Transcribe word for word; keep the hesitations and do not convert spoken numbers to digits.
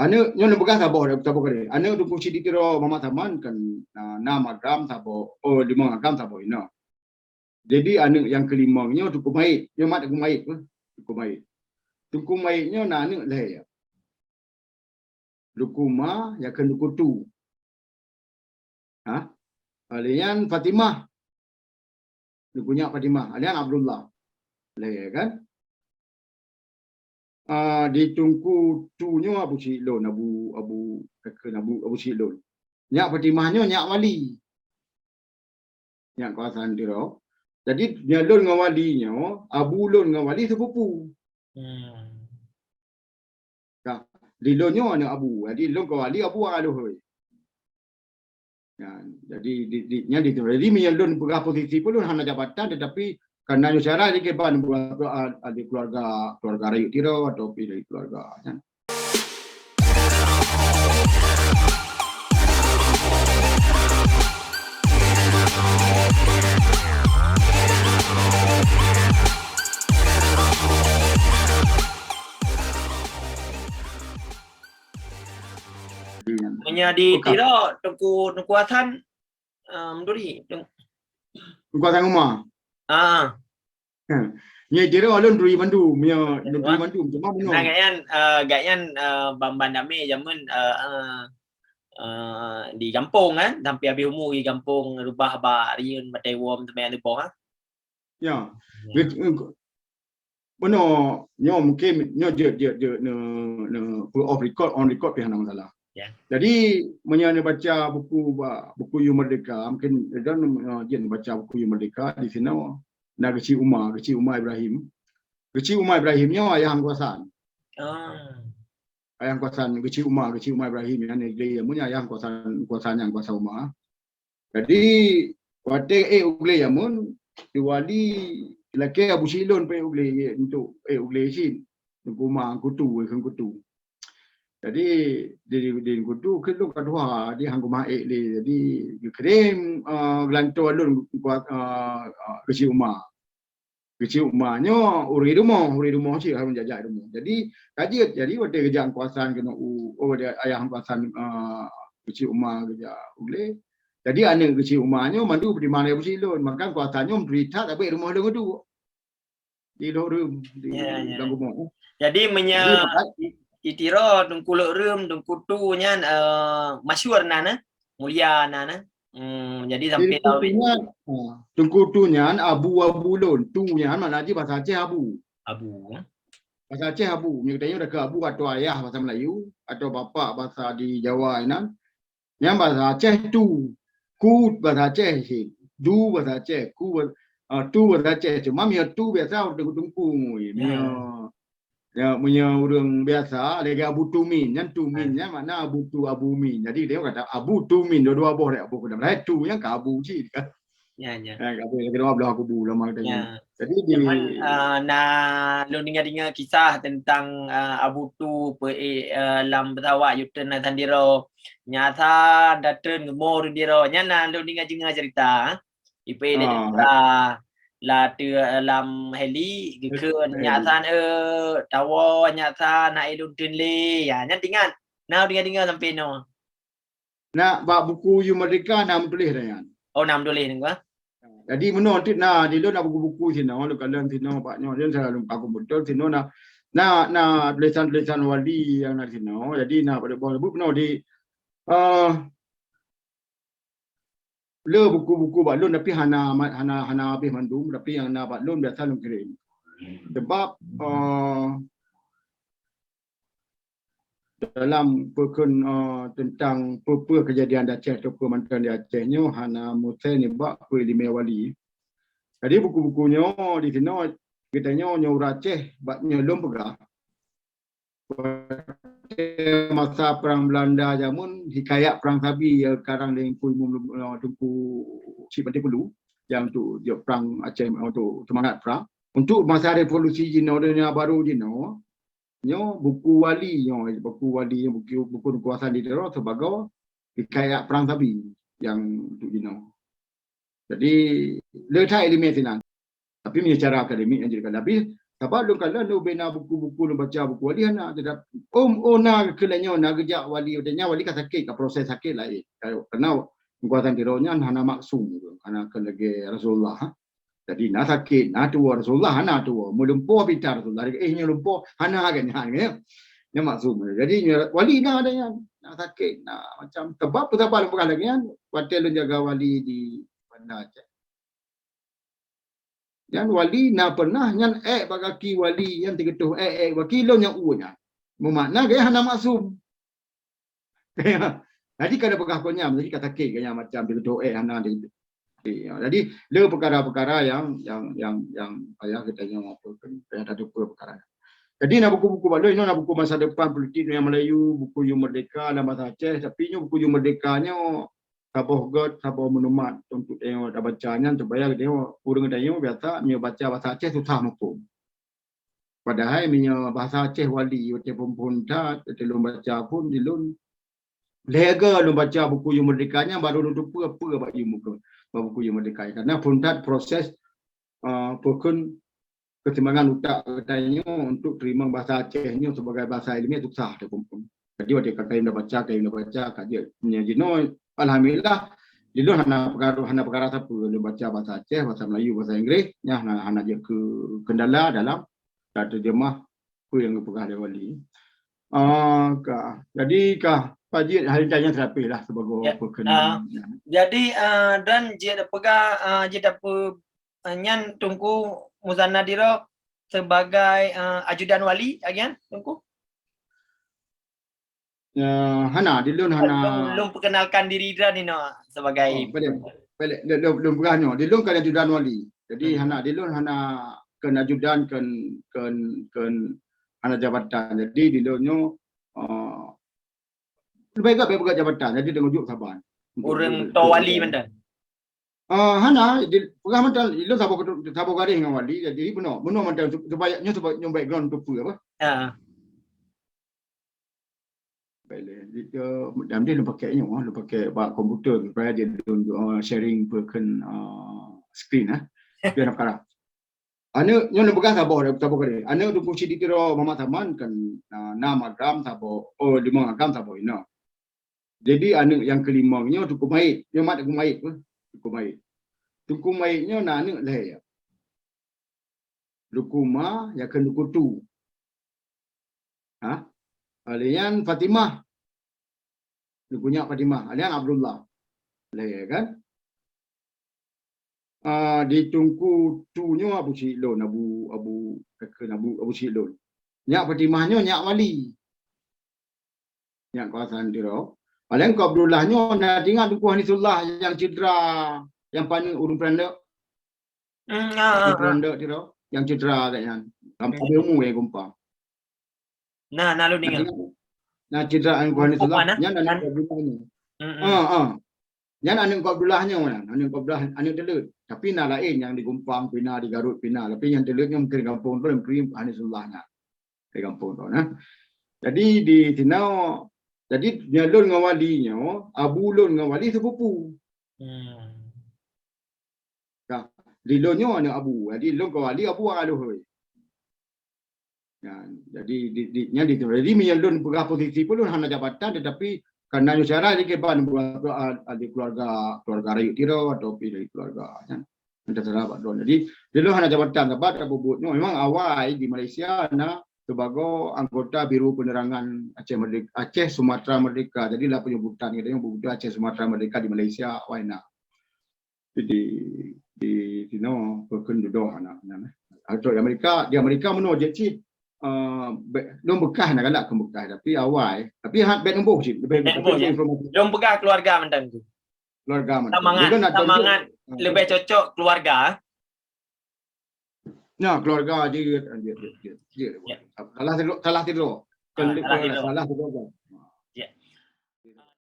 Aneuk nyoe neupeugah saboh, saboh kali. Aneuk Teungku Chik di Tiro Muhammad Saman kan, ah, nam agam saboh, oh, limong agam saboh inong. Jadi aneuk nyang keulimong nyoe Teungku Mait, nyoe mat Teungku Mait, eh. Teungku Mait. Teungku Mait nyoe na aneuk lhèe. Teungku Ma, nyang keu Teungku Tu. Ha? Lheuh nyan Fatimah. Teungku nyak Fatimah. Lheuh nyan Abdullah. Lhèe kan? Ah, di Teungku Tu nyoe Abu Chik lôn, Abu, Abu, Abu, Abu Chik lôn. Nyak Fatimah nyoe nyak Wali. Nyak Kuasan Tiro. Jadi, nyoe lôn ngon Wali nyoe, abu lôn ngon Wali sepupu. Hmm. Nah, di lôn nyoe aneuk abu. Jadi, lôn ngon Wali abu Alui. Nah, jadi di, di, nyan di, jadi meunyoe lôn peugah posisi pun lôn hana jabatan, tetapi karena nyoe syarat di kiban buat ahli keluarga, keluarga rayeuk Tiro atau pi dari keluarga nyan. Meunyoe di Tiro, Teungku, Teungku Hasan, eh, meuturi. Teung- Teungku Hasan Uma. Ah. Nyoe Tiro lôn turi mandum, nyoe lôn turi mandum. Cuma bunoe. Nah, gobnyan, eh, gobnyan, eh, ban-ban damé jameun, eh, eh, eh, di gampông, kan, sampai habéh umu di gampông, reubah bak Rieun, Batèe Wom, teuma leuboh, kan. Ya. Ya. Nyoe, bunoe, nyoe mungkin, nyoe jeuet, jeuet, jeuet ne, ne, off record, on record pih hana masalah. Ya. Jadi, meunyoe neubaca buku, ba-, buku Yum Merdeka, mungkin, eh, jeuet neubaca buku Yum Merdeka di sinoe. Na Geuchik Uma, Geuchik Uma Ibrahim. Geuchik Uma Ibrahim nyoe ayah Teungku Hasan. Ah. Ayah Teungku Hasan, Geuchik Uma, Geuchik Uma Ibrahim nyan, dia, dia punya ayah Teungku Hasan, Teungku Hasan nyang kuasa uma. Jadi, watèe ék u glé jameun, di Wali, lakèe Abu Chik lôn pih ék u glé, untuk ék u glé cit. Teungku Ma, Teungku Tu, Teungku Tu. Jadi, di, di, di Teungku Tu, keu lôn ka tuha, di hang keumah ék lé. Jadi, geukirém, eh, geulantoe lôn, eh, eh, Geuchik Uma. Geuchik Uma nyoe ureueng rumoh, ureueng rumoh cit, harôh jak-jak rumoh. Jadi, ka jeuet, jadi watèe geujak Teungku Hasan keunoe u, oh, watèe ayah Teungku Hasan, eh, Geuchik Uma geujak u glé. Jadi, aneuk Geuchik Uma nyoe mandum peutimang lé Abu Chik lôn. Maka Teungku Hasan nyoe meuturi that, tapi rumoh lôn geuduek. Di Lhokseumawe, di, ya, ya, lam rumoh. Jadi, meunyoe di, di Tiro, Teungku Lhokseumawe, Teungku Tu nyan, eh, masyhur nan, eh? Mulia nan, eh? Hmm, jadi sampai Teungku Tu nyan, ha, Teungku Tu nyan abu-abu lôn. Tu nyan makna jih bahasa Aceh abu. Abu, eh? Bahasa Aceh abu. Meunyoe geutanyoe dah keu abu atau ayah bahasa Melayu, atau bapak bahasa di Jawa inan. Nyan bahasa Aceh tu. Ku bahasa Aceh cit. Du bahasa Aceh. Ku ba-, ah, tu bahasa Aceh. Cuma meunyoe tu biasa ureueng teungku-teungku ngui. Ya. Meunyoe Ya, meunyoe ureueng biasa, lagèe Abu Tumin, nyan Tumin, nyan makna Abu Tu, Abu Min. Jadi, dia kata Abu Tumin, dua-dua boh deh Abu keunan. Padahai Tu nyan ka Abu cit kan. Ya, ya. Ya, ka Abu, lagèe dua belah kubu lama kita ni. Ya. Jadi, di Cuman, eh, na lôn deungoe-deungoe kisah tentang, eh, Abu Tu peuék, eh, lam pesawat Yutreun na Sandiro. Nyasa datreun geumo Sandiro. Nyan na lôn deungoe-deungoe cerita. Ipe Ah, la, la teu lam heli, geukheun, heli. Nyak san, eh, tawoe, nyak san, na ilôn teun lé. Ya, nyan ingat. Na deungoe-deungoe sampai noe. Na bak buku Yum Merdeka na meutuléh dah nyan. Oh, na meutuléh nyan, ah? Jadi, meunoe enteuk na, di lôn na buku-buku sinoe, lôn kalon sinoe, bak nyoe, lôn selalu aku beutôi sinoe na, na, na tulisan-tulisan wali nyang na sinoe. Jadi, na pada buku meunoe di, eh, Le buku-buku bak lôn, tapi hana ma-, hana, hana habéh mandum, tapi nyang na bak lôn biasa lôn kirém. Sebab, eh, dalam peukon, eh, tentang peue-peue keujadian di Aceh ataupun mantong di Aceh nyoe hana meusai nibak peue ileumèe wali. Jadi buku-buku nyoe di sinoe geutanyoe nyoe ureueng Aceh bak nyoe lôn peugah. Masa perang Belanda jameun, hikayat perang sabi, ya, karang lé Teungku Imum, eh, Teungku Chik Banté Kulu, nyang untuk jok perang Aceh, untuk semangat perang. Untuk masa revolusi jinoe, donya baru jinoe, nyoe buku wali, nyoe buku wali, buku, buku keukuasaan di Tiro sibagoe hikayat perang sabi nyang untuk jinoe. Jadi, le that ileumèe sinan. Tapi meunyoe cara akademik nyang jeuet kan. Tapi Sabab lôn kalon lôn bina buku-buku, lôn baca buku wali hana. Tetapi, oh, oh, na keu lheueh nyoe na geujak wali, watèe nyan wali ka sakét, ka proses sakét laén. Karena Teungku Hasan Tiro nyan hana maksum, hana keu lagèe Rasulullah. Jadi na sakét, na tuwoe, Rasulullah hana tuwoe. Meulumpoe pita Rasulullah, eh, nyoe lumpoe, hana geuh nyan, ya. Nyan maksum. Jadi nyoe wali na ada nyan, na sakét, na macam. Sebab peue saban lôn peugah lagèe nyan, watèe lôn jaga wali di Banda Aceh. Nyan wali na pernah nyan èk bak gaki wali nyan, teugeutôh èk, èk bak gaki lôn nyang ueh nyan. Meumakna gaya hana maksum. Jadi kada peugah keu nyan, jadi ka sakét gaya macam teugeutôh èk hana di. Jadi le peukara-peukara nyang, nyang, nyang, nyang payah geutanyoe apa, payah tateupeue peukara. Jadi na buku-buku bak lôn, inoe na buku Masa Depan Politik Dunia Melayu, buku Yum Merdeka dalam bahasa Aceh, tapi nyoe buku Yum Merdeka nyoe saboh göt, saboh meunumat untuk tanyoe tabaca nyan, supaya tanyoe, ureueng tanyoe biasa meunyoe baca bahasa Aceh susah muphom. Padahai meunyoe bahasa Aceh wali, watèe phon-phon that, watèe lôn baca phon, di lôn lhèe goe lôn baca buku Yum Merdeka nyan, baru lôn teupeue peue bak Yum Merdeka, bak buku Yum Merdeka. Karena phon that proses, uh, peukheun keuseumbangan utak geutanyoe untuk teurimong bahasa Aceh nyoe sebagai bahasa ilmiah susah teupeu. Jadi watèe ka kayém baca, kayém baca, ka jeuet. Nyan jinoe, alhamdulillah, di lôn hana peukara, hana peukara sapeue lôn baca bahasa Aceh, bahasa Melayu, bahasa Inggris, nyan hana, hana jeuet keu kendala dalam tateurjemah peue nyang geupeugah lé wali. Ah, ka. Jadi ka, Pak Jit, hari nyan seurapih lah sebagai Ya, peukheun. ah, jadi, ah, dan jeuet peugah, ah, jeuet tapeu, ah, nyan Teungku Muzana Diro sebagai, ah, ajudan wali, agian, Teungku? Ya, hana, di lôn hana. Lôn, lôn perkenalkan diri droen inoe sebagai Oh, boleh. Boleh. Lôn, lôn, lôn peugah nyoe. Di lôn kan ajudan wali. Jadi Hmm. hana, di lôn hana keu ajudan, keu, keu, keu hana jabatan. Jadi di lôn nyoe, uh, leubeh gèt, leubeh gèt jabatan. Jadi deungon juk saban. Ureueng to wali mantong. Ah, hana, di, peugah mantong, di lôn saboh, saboh garéh ngon wali. Jadi bunoe, bunoe mantong supaya nyoe, supaya nyoe background teupeue apa? Ha. Baik lé, di, eh, dan dia lôn pakai nyoe, lôn pakai bak komputer supaya dia lôn, eh, sharing peukheun, eh, screen, eh. Dia nak peukara. Aneuk nyoe lôn peugah saboh, saboh kali. Aneuk Teungku Chik di Tiro Muhammad Saman kan, eh, nam agam saboh, oh, limong agam saboh inoe. Jadi aneuk nyang keulimong nyoe Teungku Mait, nyoe mat Teungku Mait, eh. Teungku Mait. Teungku Mait nyoe na aneuk lhèe. Teungku Ma, nyang keu Teungku Tu. Ha? Lheuh nyan Fatimah. Teungku nyak Fatimah. Lheuh nyan Abdullah. Lhèe kan? Ah, di Teungku Tu nyoe Abu Chik lôn, Abu, Abu, Abu, Abu Chik lôn. Nyak Fatimah nyoe nyak wali. Nyak Teungku Hasan Tiro. Paléng Teungku Abdullah nyoe na teuingat Teungku Hanisullah nyang cedera, nyang paneuk ureueng Peurandok. Hmm, ah, ah, ah. Ureueng Peurandok Tiro, nyang cedera agak nyan. Lam Hmm. pada umu ya geumpang. Nah, nah, lôn Na ingat. teuingat? Na cedera Teungku Hanisullah. Nyan aneuk Teungku Abdullah nyoe. Hmm, hmm. Ah, ah. Nyan aneuk Teungku Abdullah nyoe nyan, aneuk Teungku Abdullah, aneuk Teuleuet. Tapi na laén nyang di Geumpang pih na, di Garut pih na. Tapi nyang Teuleuet nyoe mungken gampông droe, mungken Hanisullah nyan. Di gampông droe, nah. Jadi di sinoe, jadi nyoe lôn ngon wali nyoe, abu lôn ngon wali sepupu. Hmm. Nah, di lôn nyoe aneuk abu. Jadi lôn ngon wali abu aloh. Ya, jadi di, di, nyan di, jadi meunyoe lôn peugah posisi pun lôn hana jabatan, tetapi karena nyoe syarat di kiban ahli keluarga, keluarga rayeuk Tiro atau pi dari keluarga nyan. Antara bak droe. Jadi, di lôn hana jabatan, sabab bubuet nyoe memang awai di Malaysia na sebagai anggota Biro Penerangan Aceh Merdeka, Aceh Sumatera Merdeka. Jadi lah penyebutan kita yang bubuet Aceh Sumatera Merdeka di Malaysia awai na. Jadi di sinoe peukheun dudoe aneuk nyan, eh. Atau di Amerika, di Amerika meunoe jeuet cit, eh, be-, lôn beukah na galak keu beukah, tapi awai, tapi hat bèk neuboh cit, leubeh Bèk tapi neuboh, ya. Informasi. Lôn peugah keluarga mantong tu. Keluarga mantong. Semangat, Jadi, lôn nak tunjuk, semangat eh. Leubeh cocok keluarga. Nah, keluarga jeuet, jeuet, jeuet, jeuet. Ya. Salah tidur, salah tidur. Ah, salah tidur. Salah tidur.